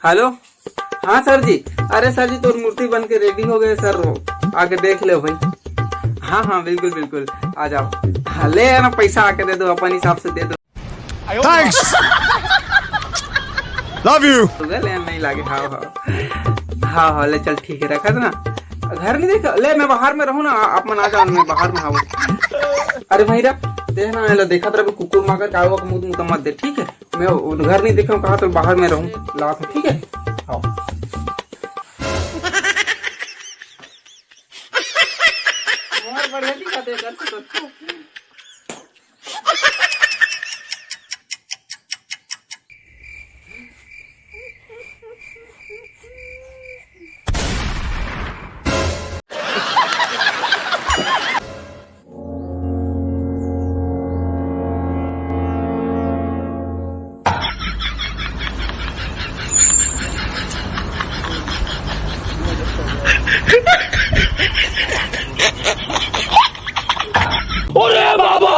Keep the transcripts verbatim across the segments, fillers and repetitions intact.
Hello. हाँ sir जी। अरे sir जी, तोर मूर्ति बन के रेडी हो गए सर, आके देख ले भाई। हाँ हाँ, बिल्कुल बिल्कुल, आ जाओ। हाँ, ले आना पैसा, आके दे दो, अपन हिसाब से दे दो। थैंक्स। Love you. तो ले, नहीं लागे। हाँ हाँ हाँ हाँ, ले चल, ठीक है, रखा ना। घर नहीं देखा, ले, मैं बाहर में रहूँ ना, आप मन आ जाओ, मैं बाहर में हूँ। अरे भाई रा, देख ना, एला देखत रहे कुकुर माकर, कावक मुद मुता मत दे, ठीक है? मैं घर नहीं देखा, कहा तो बाहर में रहूँ, लात है, ठीक है? आओ। बहुत बढ़िया दिखा दे, घर से बच्चों। अरे बाबा।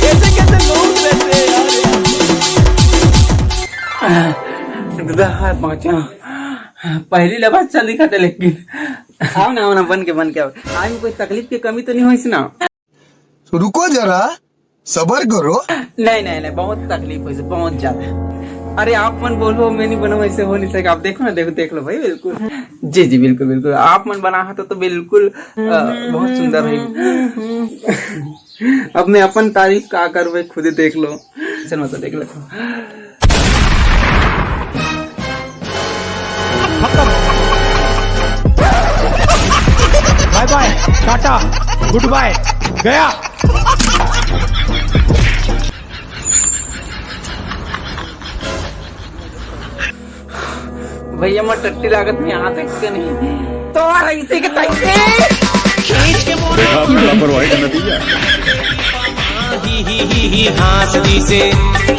कैसे कैसे लोग रहते हैं यार। दादा, हाथ पहुंचा। पहली लबास चल दिखाते, लेकिन आओ ना, आओ ना, बन के, बन के आओ। आज में कोई तकलीफ की कमी तो नहीं हुई ना? रुको जरा, सबर करो। नहीं नहीं नहीं, बहुत तकलीफ हुई, बहुत ज्यादा। अरे आप मन बोलो, मैं नहीं बनाऊँ, ऐसे हो नहीं सके। आप देखो ना, देखो, देख लो भाई, बिल्कुल। जी जी, बिल्कुल बिल्कुल, आप मन बना है तो, तो बिल्कुल, अ, बहुत सुंदर है। अब मैं अपन तारीफ का करूँ भाई, खुद ही देख लो। चलो, तो देख लेता हूँ। खत्म। बाय बाय, टाटा, गुड बाय, गया। भैया, मैं टट्टी लागत में यहाँ तक के नहीं, तो ऐसे के तैसे। देखा आपने लापरवाही का नतीजा। ही, ही, ही, ही, हाँस दिसे।